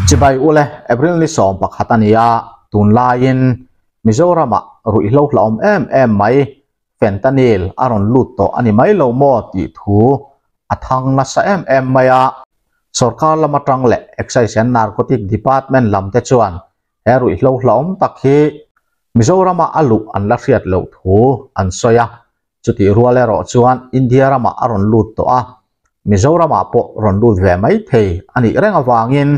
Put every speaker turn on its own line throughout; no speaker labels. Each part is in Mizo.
Chibai ule April ni 11 a ni a, tunlaiin Mizoramah ruihhlo hlauhawm em em mai Fentanyl a rawn lut tawh a ni mai lo maw tih thu a thang nasa em em mai a. Sorkar lam atang leh Excise and Narcotic Department lam te chuan he ruihhlo hlauhawm tak hi Mizorama a luh an la hriat loh thu an sawi a. Chutih rual erawh chuan India ramah a rawn lut tawh a, Mizoramah pawh rawn lut ve mai thei a nih reng avangin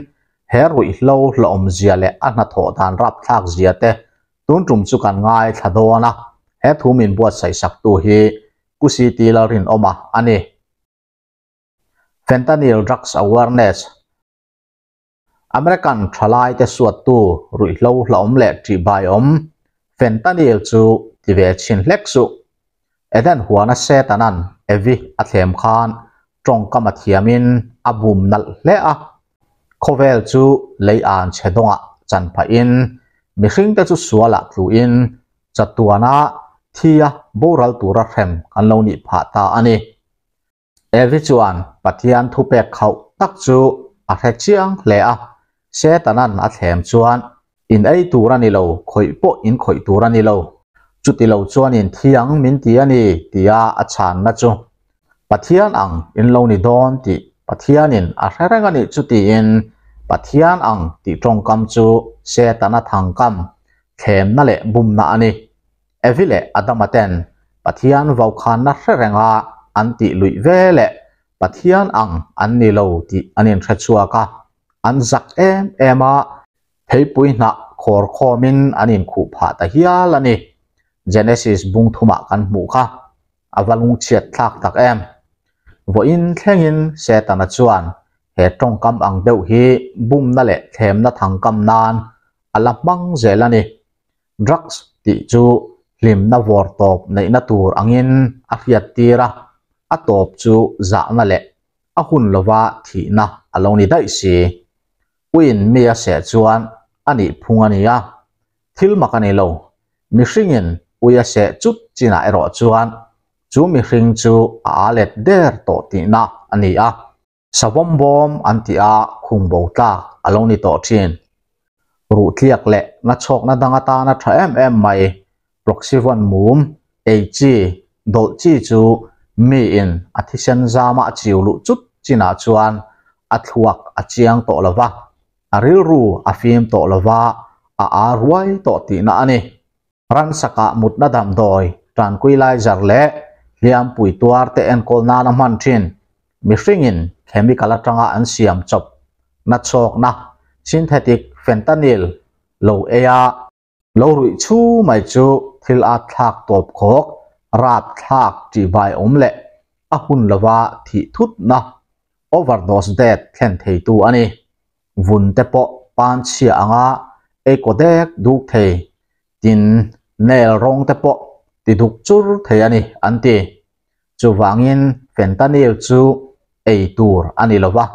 he ruihhlo hlauhawm zia leh a hnathawh dan rapthlak zia te Tun tum chu kan ngaithla dawn a, he thu min buatsaih saktu hi Pu CT Lalrinawma a ni. Fentanyl Drugs Awareness, American thalaite suattu ruihhlo hlauhawm leh ṭihbaiawm Fentanyl chu ti ve chhin hlek suh. Eden huana Setanan Evi a thlem khan tawngkam a thiamin a bum nalh hle a, Khawvel chu lei an chhe dawngah chan phahin mihringte chu sualah tluin chatuana thia boral tura hrem kan lo nih phah ta a ni. Evi chuan Pathian thupek khauh tak chu a hre chiang hle a, Setanan a thlem chuan in ei tur a ni lo, khawih pawh in khawih tur a ni lo. Chuti lo chuan in thiang min ti a ni tia a chhanna chu Pathian ang in lo ni dawn tih Pathianin a hre reng a nih chu tiin Pathian ang tih tawngkam chu Setana thangkam, thlemna leh bumna a ni. Evi leh Adama ten Pathian vaukhanna hre renga an tih luih ve leh Pathian ang an ni lo tih an inhre chhuak a, an zak em em a, theipui hnah khawr khawmin an inkhuh phah ta hial a ni. Genesis bung thumah kan hmuh kha a va lungchhiat thlak tak em. Vawiin thlengin Setana chuan he tawngkam ang deuh hi bumna leh thlemna thangkam nan a la hmang zel a ni. Drugs tih chu hlimna vawr tawp neihna tur angin a hriat tir a, a tawp chu zahna leh a hun lova thihna a lo ni daih si. Uiin mi a seh chuan a nih phung a ni a, thil mak a ni lo. Mihringin ui a seh chut chinah erawh chuan chu mihring chu a aa let der tawh tihna a ni a. Savawm bawm an tih a khung bo tlak a lo ni tawh thin. Ruhtliak leh nachhawkna dang atana tha em em mai Proxyvon mum, ei chi, dawlh chi chu miin a thisen zama a chiu luh chut chinah chuan a thluak a chiang tawh lo va, a rilru a fim tawh lo va, a aa ruai tawh tihna a ni. Ransakah mutna damdawi, tranquilizer leh hliampui tuar te enkawl nan a hman thin. Mihringin chemical atanga an siam chawp nachhawkna, synthetic fentanyl, lo ei a, Lo ruih chhu mai chu thil a thlak tawp khawk, rap thlak tihbai awm leh a hun lova thih thutna, overdose death, thlen theitu a ni. Vun te pawh pan chhia anga ei kaw dek duk thei, tin nail rawng te pawh ti duk chur thei a ni an ti. Chuvangin fentanyl chu ei tur a ni lo va,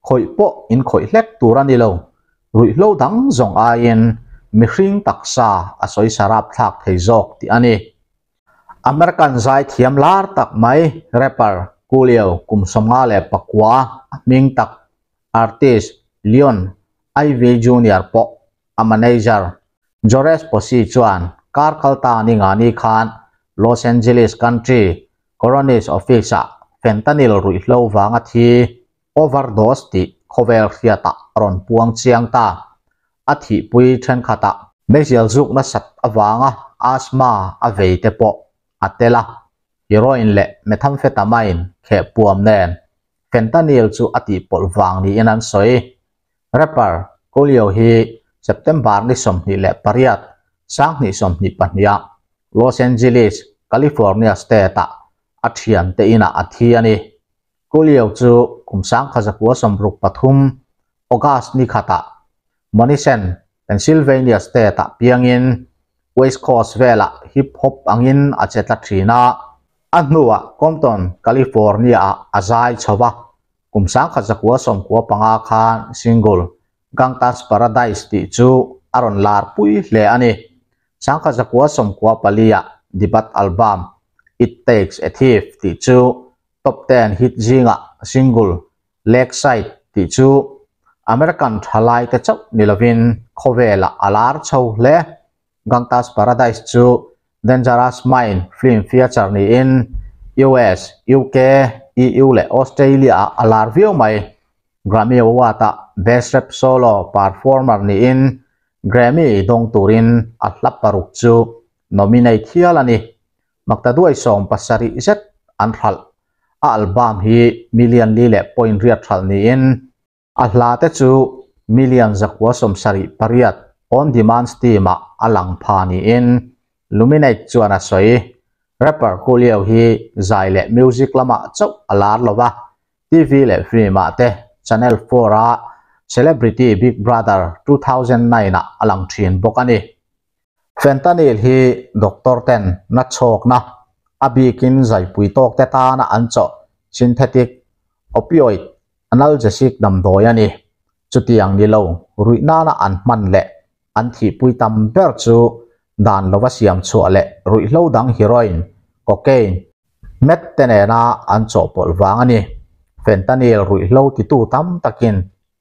khawih pawh in khawih hlek tur a ni lo. Ruihhlo dang zawng aiin mihring taksa a sawisa rapthlak thei zawk tih a ni. American zaithiam lar tak mai rapper Coolio kum 59 a hming tak artist Leon Ivey Junior pawh a manager Jores Posey chuan kar kalta ni nga ni khan Los Angeles Country Coroner's Office-ah fentanyl ruihhlo vanga thi overdose tih khawvel hriatah a rawn puang chiang ta. A thihpui thenkhatah meizial zuk nasat avanga asthma a vei te pawh a tel a, heroin leh methamphetamine khehpuam nen fentanyl chu a tihpawlh vang niin an sawi. Rapper Coolio hi September ni 28, 2022 ah Los Angeles, California state-ah a thiante inah a thi a ni. Coolio chu kum 1963 August ni khatah Monishen, Pennsylvania state-ah piangin West Coast velah hip hop angin a che tla thin a. A hnuah Compton, California-ah a zai chho va. Kum 1995 khan single Gangta's Paradise tih chu a rawn lar pui hle a ni. 1994 ah debut album It Takes a Thief tih chu top ten hit zingah single Lakeside tih chu American thalaite chauh ni lovin khawvelah a lar chho hle. Gangta's Paradise chu Dangerous Mind film feature niin US, UK, EU leh Australia-ah a lar viau mai. Grammy Award-ah Best Rap Solo Performer niin Grammy dawng turin a hla paruk chu nominate hial a ni. Maktaduai 70 zet an hralh. A album hi million li leh point riat hralh niin a hla te chu million 978 on demand steam-ah a lang pha niin Luminate chuan a sawi. Rapper Coolio hi zai leh music lamah chauh a lar lo va, TV leh film-ah te Channel 4-a Celebrity Big Brother 2009-ah a lang thin bawk a ni. Fentanyl hi doctor ten na chhawkna, a bikin zaipui tawk te tana an chawh synthetic opioid analgesic damdawi a ni. Chutiang ni lo, ruih nana an hman leh an thihpui tam ber chu dan lova siam chhuah leh ruihhlo dang heroin, cocaine, meth te nena an chawhpawlh vang a ni. Fentanyl ruihhlo titu tam takin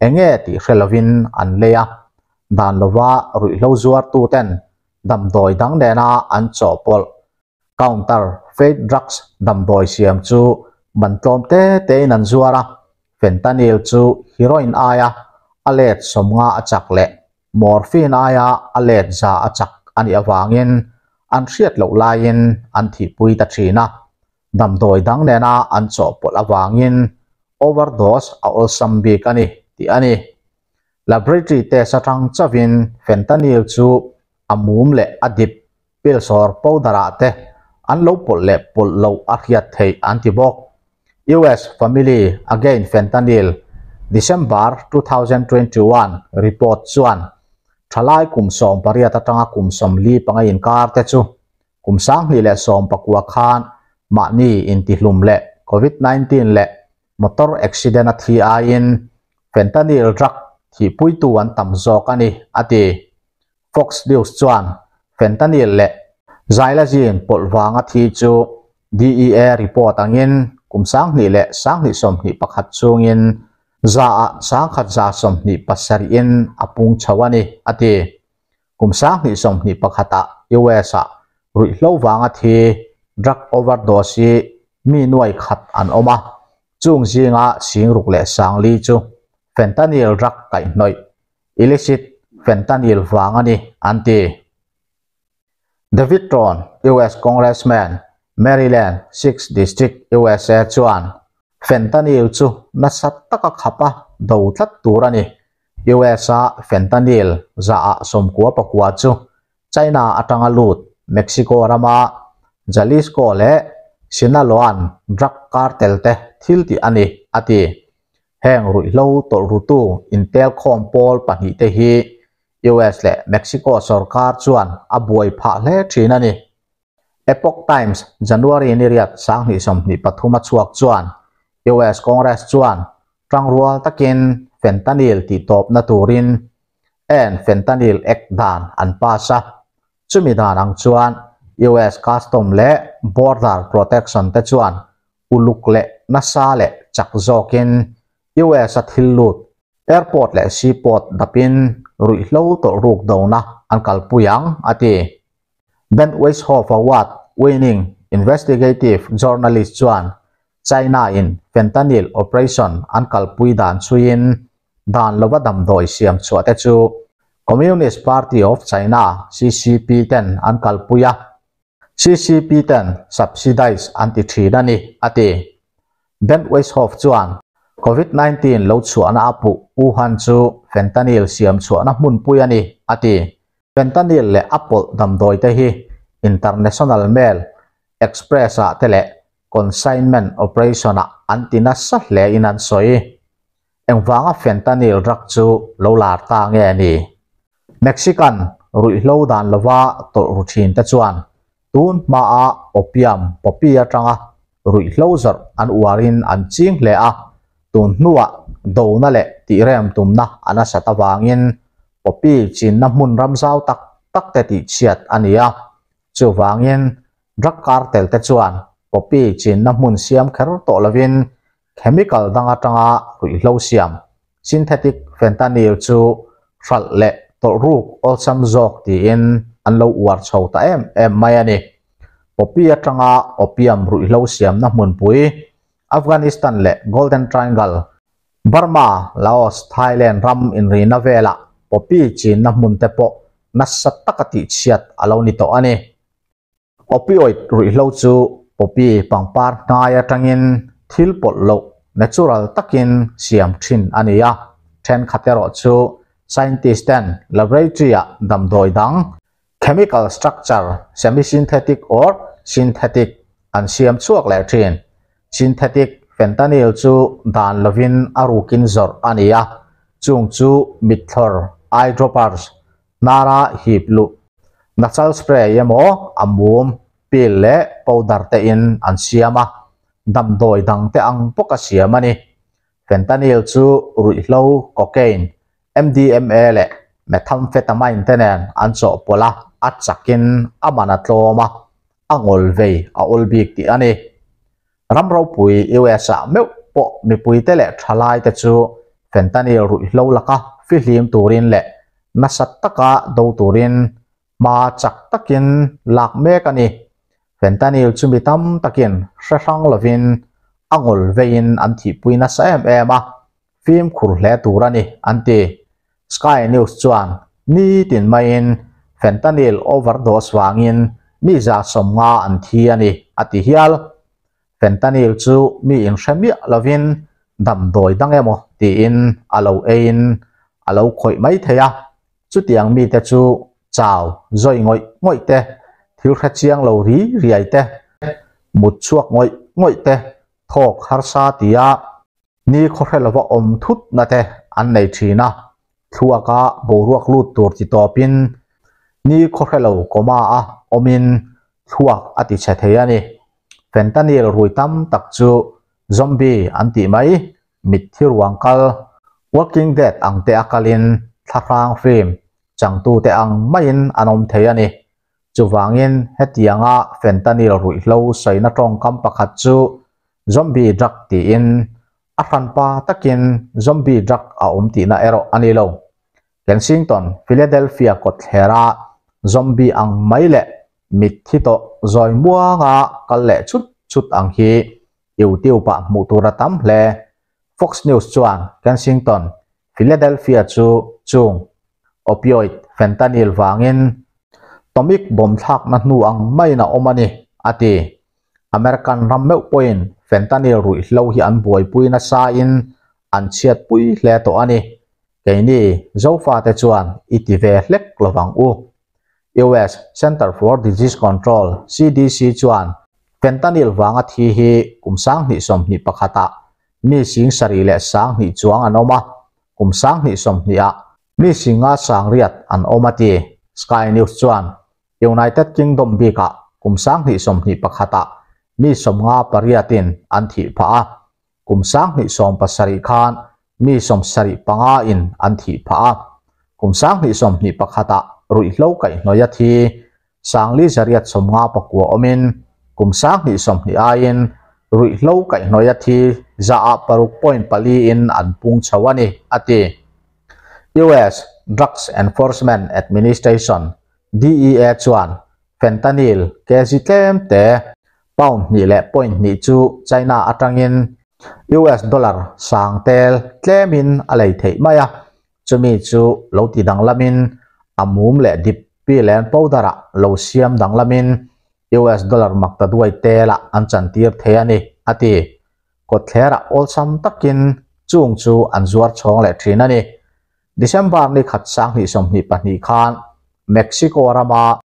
enge tih hre lovin an lei a, dan lova ruihhlo zuartu ten damdawi dang nena an chawhpawlh counter feit drugs damdawi siam chu man tlawm te tein an zuar a, fentanyl chu heroin aia a let 50 a chak leh morphine aia a let 100 a chak a nih avangin an hriat loh laiin an thihpui ta thin a, damdawi dang nena an chawhpawlh avangin overdose a awlsam bik a ni tih a ni. Laboratory test atang chauhin fentanyl chu a mum leh a dip pills or powder ah te an lo pawlh leh pawlh loh a hriat theih an ti bawk. US Family Again Fentanyl December 2021 report chuan thalai kum 18 atanga kum 45 inkar te chu kum 2019 khan mahni intihlum leh COVID-19 leh motor accident a thi aiin fentanyl drug thihpuitu an tam zawk a ni a ti. Fox News chuan fentanyl leh xylazine pawlh vanga thi chu DEA report angin kum 2021 chungin za a 1127 in a pung chho a ni a ti. Kum 2021 ah US ah ruihhlo vanga thi drug overdose hi mi nuai khat an awm a, chung zinga 6,000 leh 4,000 chu fentanyl drug kaihhnawih illicit fentanyl vang a ni an ti. David Trone, US Congressman, Maryland 6th District, USA chuan fentanyl chu nasa taka khapa do tlat tur a ni. US a fentanyl za a 99 chu China atanga lut Mexico rama Jalisco leh Sinaloan drug cartel te thil ti a ni a ti. Heng ruihhlo tawlhrutu intel khawm pawl pahnih te hi US leh Mexico sarkar chuan a buai phah hle thin a ni. Epoch Times January ni riat 2023 a chhuak chuan US Congress chuan tangrual takin fentanyl ti tawp na turin en fentanyl Act dan an pass a, chumi dan ang chuan US Custom leh Border Protection te chuan uluk leh nasa leh chak zawkin US a thil lut airport leh seaport dapin ruihhlo tawlhruk dona an kalpui ang a ti. Ben Weishoff Award winning investigative journalist chuan China in fentanyl operation an kalpui dan chuin dan lova damdawi siam chhuah te chu Communist Party of China CCP ten an kalpui a, CCP ten subsidize an ti thin a ni a ti. Ben Weishoff chuan COVID-19 lo chhuahna a puh Wuhan chu fentanyl siam chhuahna hmunpui a ni a ti. Fentanyl leh a pawlh damdawi te hi International Mail Express ah te leh consignment operation ah an ti nasa hle in an sawi. Engvanga fentanyl drug chu lo lar ta nge ni. Mexican ruihhlo dan lova tawlhru thin te chuan tun hma a opium poppy atanga ruihhlo zawrh an uarin an ching hle a, tun hnuah dona leh tihrem tumna an asat awangin poppy chinna hmun ramzau tak tak te tih chhiat a ni a, chuwangin drug cartel te chuan poppy chinna hmun siam kher tawh lovin chemical dang atanga ruihhlo siam Synthetic fentanyl chu hralh leh tawlh ruk awlsam zawk tiin an lo uar chho ta em em mai a ni. Poppy atanga opium ruihhlo siamna hmunpui Afghanistan leh Golden Triangle, Burma, Laos, Thailand ram inrina velah poppy chinna hmun te pawh nasa taka tihchhiat a lo ni tawh a ni. Opioid ruihhlo chu poppy pangpar hnai atangin thil pawlh loh, natural, takin siam thin a ni a, thenkhat erawh chu scientist ten laboratory-ah damdawi dang, chemical structure, semi-synthetic or synthetic, an siam chhuak leh thin. Synthetic fentanyl chu dan lovin a rukin zawrh a ni a, chung chu mitthlawr, eye droppers, Hnara hip luh, nasal spray emaw a mum, pill leh powder te in an siam a, damdawi dang te ang bawk a siam a ni. Fentanyl chu ruihhlo, cocaine, MDMA leh methamphetamine te nen an chawhpawlh a, a chakin a man a tlawm a, a ngawl vei a awl bik tih a ni. Ram ropui US ah meuh pawh mipuite leh thalaite chu fentanyl ruihhlo laka fihlim turin leh nasa taka do turin hma chak takin lak mek a ni. Fentanyl chu mi tam takin hre hrang lovin a ngawl veiin an thihpui nasa em em a, fimkhur hle tur a ni, an ti. Sky News chuan nitin maiin fentanyl overdose vangin mi 150 an thi a ni, a ti hial. Fentanyl chu mi inhre miah lovin damdawi dang emaw tiin a lo eiin a lo khawih mai thei a, chutiang mite chu chau zawi ngawih ngawih te, thil hre chiang lo ri riai te, mut chhuak ngawih ngawih te, thawk harsa tia Ni khawhre lova awm thut na te an nei thin a, thluaka boruak lut tur ti tawpin ni khawhre lo coma a awmin thluak a ti chhe thei a ni. Fentanyl rui tam tak chu zombie an tih mai, mitthi ruang kal, Walking Dead ang te a kalin thlahrang film changtute ang maiin an awm thei a ni. Chuvangin hetianga fentanyl ruihhlo sawina tawngkam pakhat chu Zombie drug tiin a hranpa takin zombie drug a awm tihna erawh a ni lo. Kensington, Philadelphia kawtthlera zombie ang mai leh mitthi tawh zawi muanga kal leh chut chut ang hi YouTube-ah hmuh tur a tam hle. Fox News chuan Kensington, Philadelphia chu chung opioid fentanyl vangin atomic bomb thlakna hnu ang maiin a awm a ni, a ti. American ram meuh pawhin fentanyl ruihhlo hi an buaipui nasain an chhiatpui hle tawh a ni. Keini Zofate chuan i ti ve hlek lovang u. US Center for Disease Control, CDC, chuan fentanyl vanga thi hi kum 2021 ah mi 70,020 chuang an awm a, kum 2020 ah mi 5,080 an awm a ti. Sky News chuan United Kingdom bikah kum 2021 ah mi 58 in an thih phah a, kum 2017 khan mi 75 in an thih phah a, kum 2021 ah ruihhlo kaihhnawih a thi 4,859 awmin kum 2020 aiin ruihhlo kaihhnawih a thi 6.4% in an pung chho a ni, a ti. US Drugs Enforcement Administration DEA chuan fentanyl kg tlem te pound hnih leh point hnih chu China atangin US dollar sang tel tlemin a lei theih mai a, chumi chu lo ti danglamin a mum leh dip pill and powder ah lo siam danglamin US dollar maktaduai telah an chantir thei a ni, a ti. Kawtthlerah awlsam takin chung chu an zuar chhawng leh thin a ni. December ni khat 2022 khan Mexico rama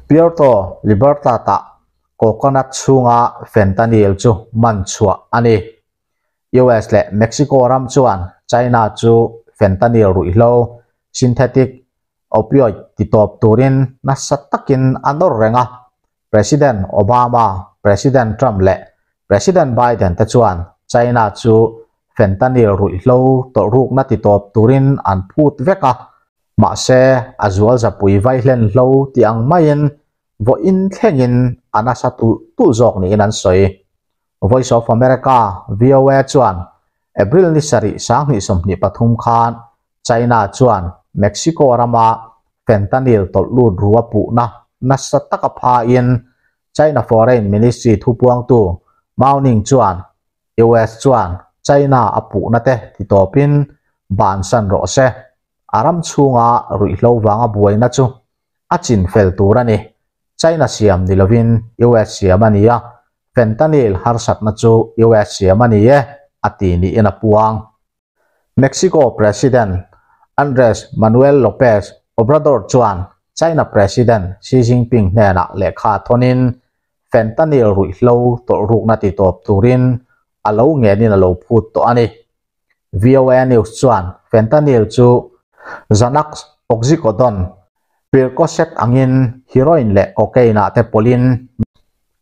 Puerto Libertad-ah coconut chhunga fentanyl chu man chhuah a ni. US leh Mexico ram chuan China chu fentanyl ruihhlo, synthetic opioid, titawp turin nasa takin a nawr reng a. President Obama, President Trump leh President Biden te chuan China chu fentanyl ruihhlo tawlhrukna titawp turin an phut vek a, mahse a zual zapui vai hlen hlo tih ang maiin vawiin thlengin a nasa tulh tulh zawk niin an sawi. Voice of America, VOA, chuan. April ni sarih 2023 khan China chuan Mexico rama fentanyl tawlh lut ru a puhna nasa taka phain China Foreign Ministry thupuangtu Mao Ning chuan US chuan China a puhna te titawpin bansan rawh se, a ram chhunga ruihhlo vanga buaina chu a chin fel tur a ni. China siam ni lovin US siam a ni a, fentanyl harsatna chu US siam a ni e, a ti niin a puang. Mexico President Andres Manuel Lopez Obrador chuan China President Xi Jinping hnenah lehkha thawnin fentanyl ruihhlo tawlhrukna titawp turin a lo ngenin a lo phut tawh a ni. VOA News chuan fentanyl chu Xanax, Oxycodone, Percocet angin heroin leh cocaine-ah te pawlhin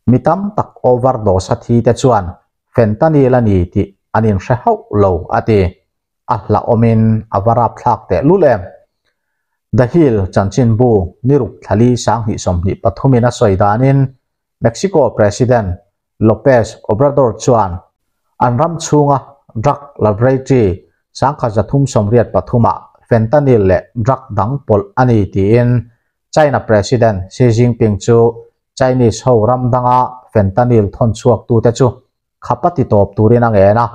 mi tam tak overdose a thi te chuan fentanyl a ni tih an inhre hauh lo a ti. A hlauhawmin a va rapthlak tehlul em? The Hill chanchinbu ni ruk thlali 2023 in a sawi danin Mexico President Lopez Obrador chuan an ram chhunga drug laboratory 1383 ah fentanyl leh drug dang pawlh a ni tiin China President Xi Jinping chu Chinese ho ram danga fentanyl thawn chhuaktute chu khap a ti tawp turin a ngen a,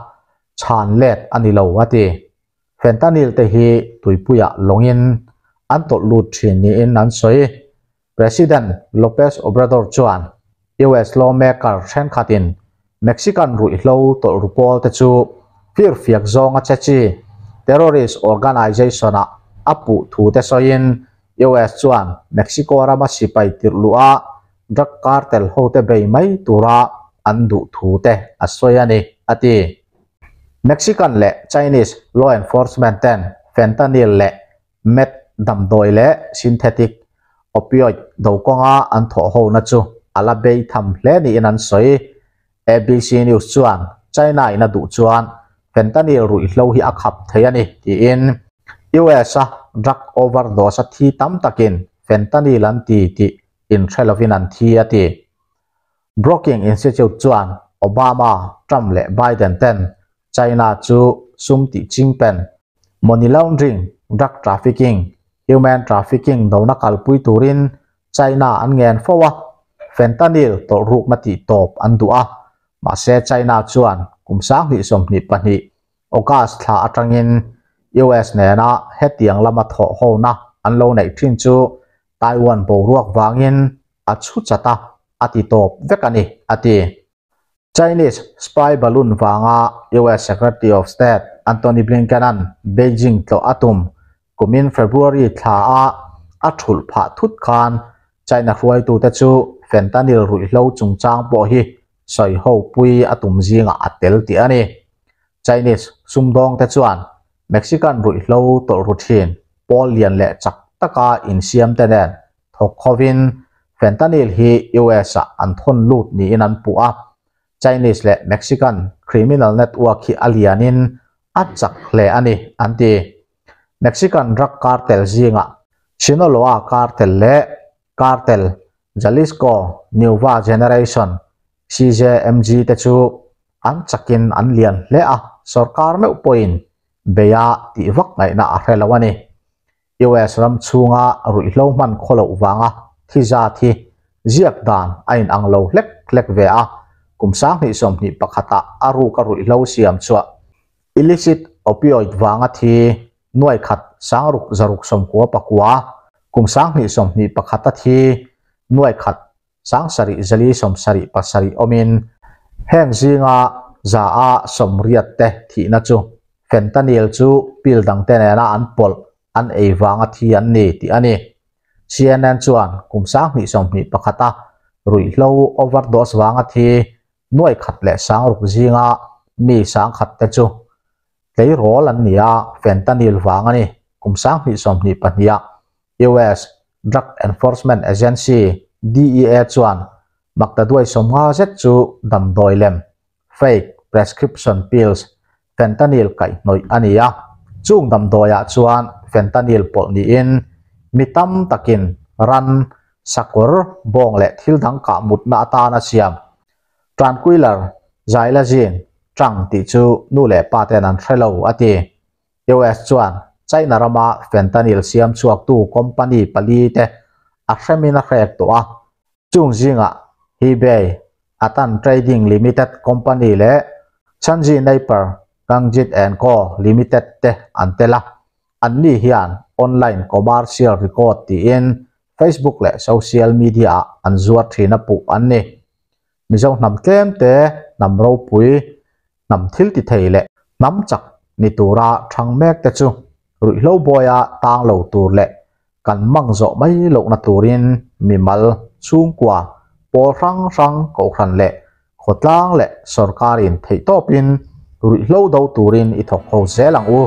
chhan let a ni lo a ti. Fentanyl te hi tuipuiah lawngin an tawlh lut thin niin an sawi. President Lopez Obrador chuan US lawmaker thenkhatin Mexican ruihhlo tawlh ru pawl te chu firfiak zawnga che chi terrorist organization-ah a puh thu te sawiin US chuan Mexico rama sipai tirh luh a drug cartel hote bei mai tura an duh thu te a sawi a ni, a ti. Mexican leh Chinese law enforcement ten fentanyl leh meth damdawi leh synthetic opioid do kawnga an thawh hona chu a la bei tham hle niin an sawi. ABC News chuan China in a duh chuan fentanyl ruihhlo hi a khap thei a ni tiin US a drug overdose a thi tam takin fentanyl an ti tih inhre lovin an thi a ti. Brookings Institute chuan Obama, Trump leh Biden ten China chu sum tih chingpen, money laundering, drug trafficking, human trafficking dona kalpui turin China an ngen fo a, fentanyl tawlhrukna tih tawp an duh a, mahse China chuan kum 2022 August thla atangin US nena hetiang lama thawh hona an lo neih thin chu Taiwan boruak vangin a chhu chat a, a ti tawp vek a ni, a ti. Chinese spy balloon vanga US Secretary of State Antony Blinken-a'n Beijing tlawh a tum kumin February thla a a thulh phah thut khan China hruaitute chu fentanyl ruihhlo chungchang pawh hi sawi ho pui a tum zingah a tel tih a ni. Chinese sumdawngte chuan Mexican ruihhlo tawlh ru thin pawl lian leh chak taka insiamte nen thawk khovin fentanyl hi US-ah an thawn lut niin an puh a. Chinese leh Mexican criminal network hi a lianin a chak hle a ni, an ti. Mexican drug cartel zingah Sinaloa cartel leh Cartel Jalisco Nueva Generation, CJMG, te chu an chakin an lian hle a, sorkar meuh pawhin beia tih vak ngaihna a hre lo a ni. US ram chhunga ruihhlo hman khaw loh vanga thi zat hi ziak dan a inang lo hlek hlek ve a, kum 2021 ah a ruka ruihhlo siam chhuah illicit opioid vanga thi nuai khat sangruk zaruk sawmkua pakua, kum 2021 a thi nuai khat 7,000 77 awmin heng zinga za a sawmriat te thihna chu fentanyl chu pil dangte nena an pawlh an ei vanga thi an ni tih a ni. CNN chuan kum 2021 a ruihhlo overdose vanga thi nuai khat leh sangruk zinga mi sangkhat te chu tleirawl an ni a, fentanyl vang a ni. Kum 2022 ah US Drug Enforcement Agency, DEA, chuan maktaduai sawmnga zet chu damdawi lem, fake prescription pills, fentanyl kaihhnawih a ni a. Chung damdawiah chuan fentanyl pawlh niin mi tam takin ran, sakawr, bawng leh thil dang kah mutna atana siam tranquiller, xylazine, Chang tih chu nu leh pa ten an hre lo, a ti. US chuan China rama fentanyl siam chhuaktu company pali te a hremin a hrek tawh a, chung zingah Hebei Atan Trading Limited Company leh Chanji Naper Gangjit and Co Limited te an tel a, anni hian online commercial record tiin Facebook leh social media-ah an zuar thin a puh an ni. Mizo hnam tlem te, hnam ropui, hnam thil ti thei leh hnam chak ni tura thang mek te chu ruihhlo buaia tang lo tur leh kan mang zawh mai lohna turin mimal, chhungkua, pawl hrang hrang, kohhran leh khawtlang leh sawrkarin theihtawpin ruihhlo do turin i thawk ho zel ang u.